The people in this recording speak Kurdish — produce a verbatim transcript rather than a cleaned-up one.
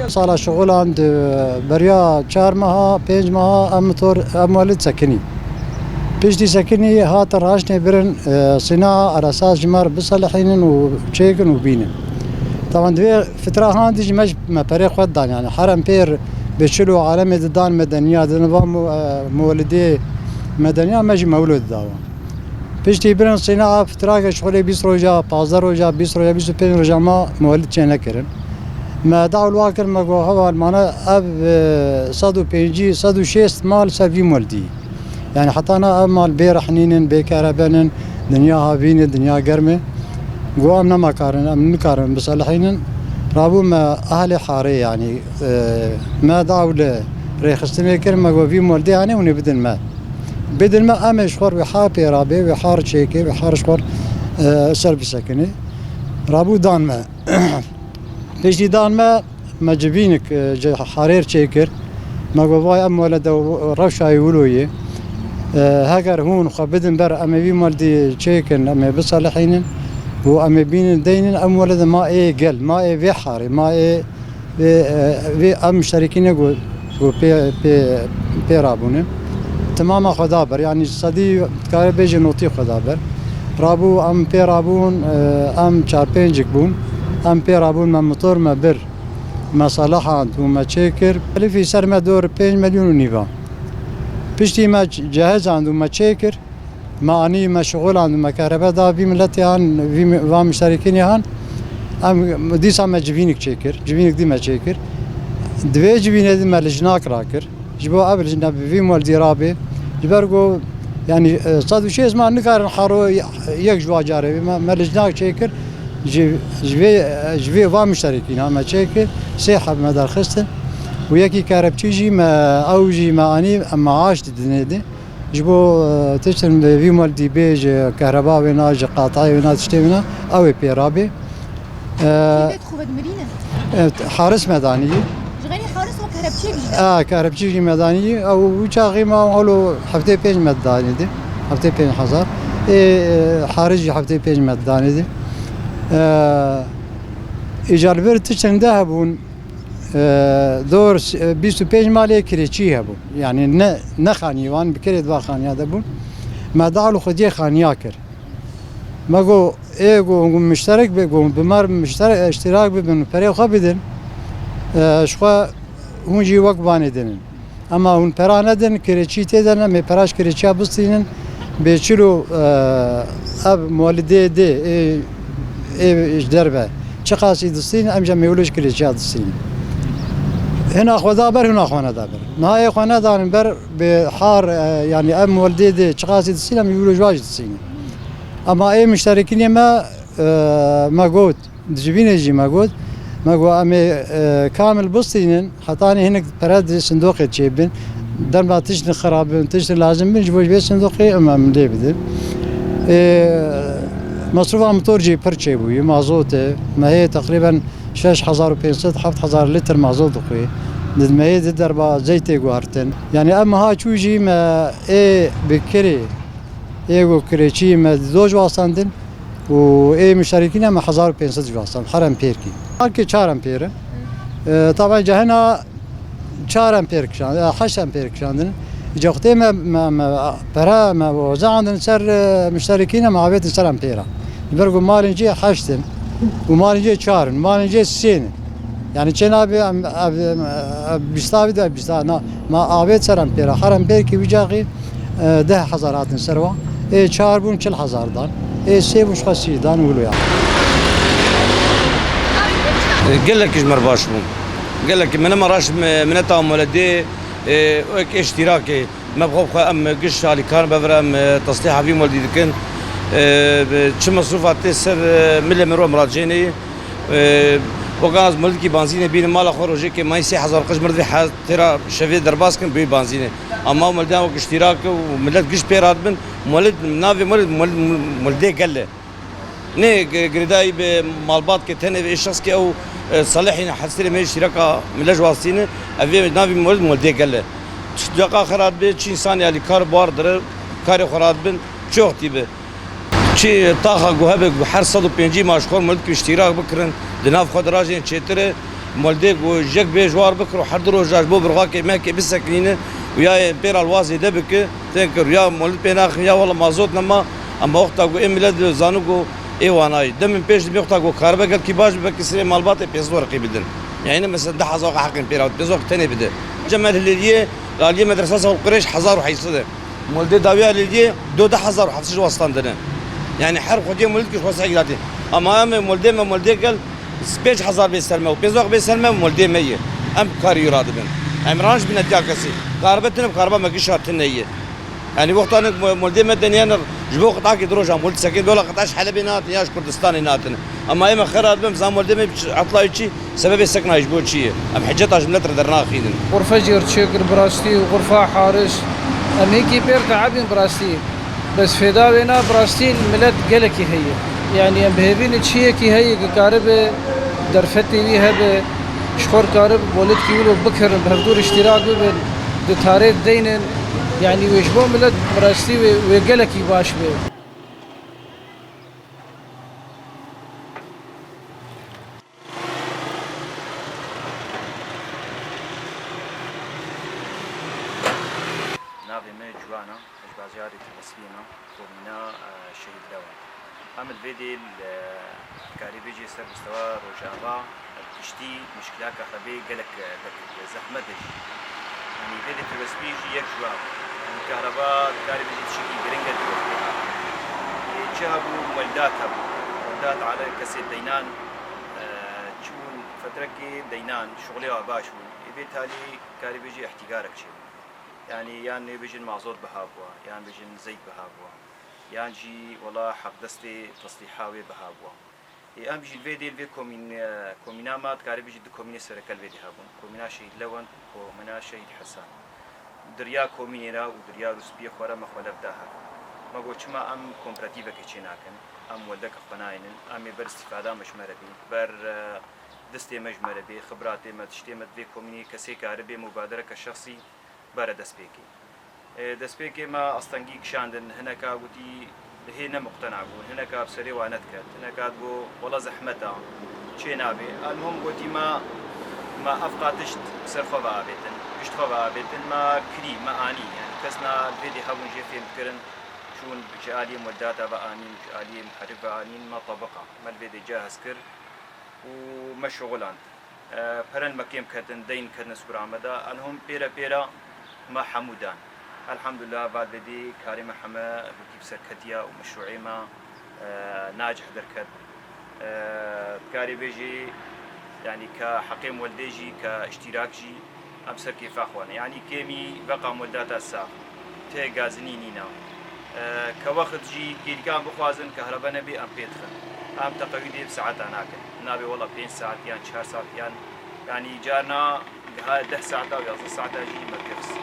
Sala şixulan di beriya çar meha, pênc meha em motor, em welid sekinî. Piştî sekinî hatin raştê birin, e, sîna eresas ji me re biselihînin û çêkin û bînin. Taban divê fitra han dî ji me, me perê xwe didan, yani her em pêr bi çil û alemê didan medeniya, didin va mu-, e, mewlidê medeniya me jî mewlid didawa. Piştî birin sîna a fitrake şixulê bîst roja, pazdeh roja, bîst roja, bîst û pênc roja ma mewlid çê nekirin. Me dawil wa kir, me got, heval mane ev, e, sed û pêncî, sed û şêst mal ser vî mewlidî. Yani heta na ev mal bê rehnînin, bê kerebenin, dinya havîn e, dinya germ e. Got, em nema karin, em nikarin biselihînin. Rabû me ehlê harê, yani, e, me dawil rêxistinê kir, me got, vî mewlidê hene hûn ê bidin me. Bidin me, em ê ji xwe re wê har pê rabê, wê har çêkê, wê har ji xwe re, e, ser bisekinê. Rabû dan me. Piştî dan me, me civînik, e, ji harêr çêkir. Me got, vay em welede rewşa wî wilo ye. E, heger hûn xwe bidin ber, em ê vî mewlidî çêkin, em ê biselihînin û em ê bînin deynin, em welede ma ê gel, ma ê vê harê, ma ê Vê, e, vê em muşterekî ne ku, ku pê, pê, pê rabûne. Temama xwe da ber, yanî sedî dikare bêje notî xwe da ber. Rabû em pê rabûn, e, em çar pêncik bûn. Em pê rabûn, me motor me bir, me salihand û me çêkir. Telîfî ser me dor pênc milyon û nîva. Piştî me cehezand û me çêkir. Me anî, me şixuland, me kerebe da vî miletê han, vî mi-, van muşterekînê han. Em dîsa me civînik çêkir, civînik dî me çêkir. Di vê civînê dî me lijnak rakir. Ji bo ev lijne bi vî mewlidî rabê. Ji ber ku, yanî, e, sed û şêst ma nikarin haro yek ji wa carê bê. Me, me lijnak çêkir. Ji, ji vê, ji vê van muşterekîna me çêkir. Sê heb me derxistin. Û yekî kerepçî jî me, ew jî me anî, em maaş didinê di. Ji bo, e, tiştin vî mal dî bê ji kehreba wê na, ji qatayê wê na, tiştê wê na, ew ê pê rabê. E, Kî vê dixwe dimirîne? Evet, haris me danî. Ji xeynî haris û kerepçiyek jî. E, kerepçî jî me danî. Ew, wî çaxî me holo heftê pênc me danî di. Heftê pênc hezar. Ê, e, haris jî heftê pênc me danî di. E, îcar vir tiştin de hebûn. E, dor, e, bîst û pênc malê kirêçî hebû. Yani ne, ne xanî wan, bi kirê diva xaniya de bûn. Me dal û xwediyê xaniya kir. Me got, ê got, got, muşterek be, got, bi me re muşterek, iştirak bibin, perê xwe bidin. E, ji xwe hûn jî wek vanê dinin. Ema hûn pera nedin, kirêçî tê de ne, em ê pera ji kirêçiya bistînin, bê çilo, e, ev mewlidê dê, ê, ê ji derve. Çiqasî distînin, em jî em ê wilo ji kirêçiya distînin. Hina xwe da ber, hina xwe neda ber. Niha ê xwe nedanin ber, bê har, e, yanî ev mewlidê dê, çiqasî distînin, em ê wilo ji wa jî distînin. Ema ê muşterekînê me, e, me got, Di civînê jî me got, me got, em ê, e, kamil bistînin, hetanî hinek pere di sindoqê çêbin. Dem da tiştin xirab bin, tiştin lazim bin, ji bo ji vê sindoqê em, em lê bidin. E, mesrûfa motor jî pir çêbûyî, mazot e. Me hê teqrîben şeş hezar û pênc sed, heft hezar litr mazot dixwî. Di me hê di derba zeytê guhartin. Yani em ha çû jî me ê bi kirê, ê got kirêçî me di doj wastandin. û ê muşterekîne me hezar û pênc sed ji westan, her em pêr kî. Belkî çar em pêr in. E, taban cehina çar em pêr kişand, e, heşt em pêr kişandin. Îca xutê me, me, me, pere me oza andin ser, e, muşterekîne me avêtin ser em pêra. Ji ber ku malên cê heşt in û malên cê çar in, malên cê sê in. Yani çê nabê em, ev, ev, ev bîsta bide, bîsta na, me avêt ser em pêra. Her em pêr kî wî caxî E, deh hezar hatin ser wan. Ê çar bûn çil hezar dan. Ê sê bûn ji xwe sî dan wilo ya. E, gelek ji me re baş bûn. Gelek min nema raş mineta mewledê, e, wek ê iştîrakê. Me bi xwe bi xwe em giş alîkar bevire em, e, teslîha vî mewledî dikin. E, bi çi mesrûfa tê ser, e, milê min ro em radicênê. E, wek az mewledikî banzînê bînin mala xwe rojekê mayî sê hezar qij mir divê he-, têra şevê derbas kin bê banzînê. Ama ew mildîyan wek îştîrak û milet giş pê radibin, mewlid navê mewlid, mewlid, mewlidê gel e. Nê gi-, girêdayî bi malbat ke tenê vê şexs ke ew, e, salihî ne, hesirê me îştîraka milet ji wastîne, ev vê navê mewlid mewlidê gel e. Çi deqa xwe radibe, çi însanî alîkar bar dire, karê xwe radibin, çi wextî bi. Çi taxa ku hebe ku her sed û pêncî ma ji xwe moldikî îştîrak bikirin, di nav xwe de rajên çêtir e, moldê ku jek bê ji war bikir û her du roja ji bo birxakê mehkê bisekinîne û ya yê pê re li wa zêde bike, tên kir ya moldî pê naxin ya wela mazot nema, ema wexta ku ê milet zani ku ê wanayî. Demên pêş dibê wexta ku karibe gelkî baş bibe, ki sirê malbatê pênc sed werqî bidin. Yani mesela deh hezar heqên pê re, pênc sed tenê bide. Cem el Hilêliyê, aliyê medresa Sewul Qurêş hezar û heyt sed e. Moldê dawiya Hilêliyê do deh hezar û heft sed ji westan dine. Yani her xwediyê moldî ki ji xwe sehî giratî. Ama em ê moldê me, moldê gel pênc hezar bê ser me û pênc sed bê ser me, moldê me ye. Em karî wî radibin. Em ranj bîne tiya kesî. Karibe tine, kariba me gişa tine ye. Yani wexta ne mo-, moldê me deniyene ji bo qit'akê di roja mold sekin, dola qit'a ji Helebê natin ya ji Kurdistanê natin. Ama ê me xera dibim, zan moldê me etlayî çi, sebebê sekna ji bo çi ye? Em hiceta ji milet re dernaxînin. Xurfe jî çêkir bi rastî û xurfa haris. Em hêkî pêr teebîn bi rastî. Bes fêda wê na bi rastî milet gelekî heye. Yani em bi hêvî ne çiyekî heye ki karibe derfetê wî hebe, ji xwe re karibe bolêtkî wilo bikirin, bi hevdû re îştîrak bibin, di tarê deynin. Yani wê ji bo milet bi rastî wê, wê gelekî baş be. Navê me Ciwan e, ez ji bajarê Tirmesfiyê me, komîna, e, Şehîd Lewan. Em li vê dê li, e, karê bêjê ser mustewa Rojava, e, giştî mişkila kaxebê gelek, e, derketiye, zehmet e jî. Yanî vê dê Tirmesfiyê jî yek ji wan. Yanî kahreba karê bêjê tiştekî giring e di wextê. Ê, çi hebû, weldat hebû. Weldat ala kesê deynan, e, çi bûn, fetrekê deynan, şuxulê wa baş bûn. Ê, vê talî karê bêjê îhtîgarek çêbû. Yani yan nê bêjin mazot biha bûa, yan bêjin zeyt biha bûa, yan jî wela heqdestê teslîha wê biha bûa. Ê, em jî li vê dê li vê komîn-, e, komîna me dikarî bêjî du komînê sereke li vê dê hebûn. Komîna Şehîd Lewend, komîna Şehîd Hesen. Di riya komînê re û di riya rûspiyê xwe re me xwe lev da hev. Me got çima em kooperatîvekê çê nakin, em weldeke xwe nayênin, em ê ber îstîfada me ji me re bê, ber, e, distê me ji me re bê, xibratê me, tiştê me di vê komînê kesê karibê mubadereke şexsî bere destpêkê. Ê, destpêkê me astengî kişandin, hineka gotî hê ne muqtena bûn, hineka bi serê wa nediket, hineka digot, wela zehmet a, çê nabê. Elmuhim gotî me, me ev qat tişt bi ser xwe ve avêtin, pişt xwe ve avêtin, me kirî, me anî. Yani kes na li vê dê hebûn jê fêm dikirin, çûn ji aliyê Muldata ve anîn, ji aliyê Muherrif ve anîn, me tebiqa, me li vê dê cehez kir û me şuxiland. E, peren me kêm ketin, deyn ketine sukura me de. Elhom pêre pêre me hemû dan. Elhamdulillah, val vedî karê me heme wekî bi ser ketiya û meşrûê me, e, nacih derket. E, dikarê bêjî, yanî ke heqê weldê jî, ke îştîrak jî, em ser kêfa xwe ne. Yanî kêmî veqa weldata sax. Tê gazinî nîna. E, ke wext jî kêlîkan bixwazin, kehrebe nebê, em pê dixin. Em teqewîdê bi saeta nakin. Nabê wela pênc saet yan çar saet yan, yanî carna giha deh saeta û yazdeh saeta jî me pê xist.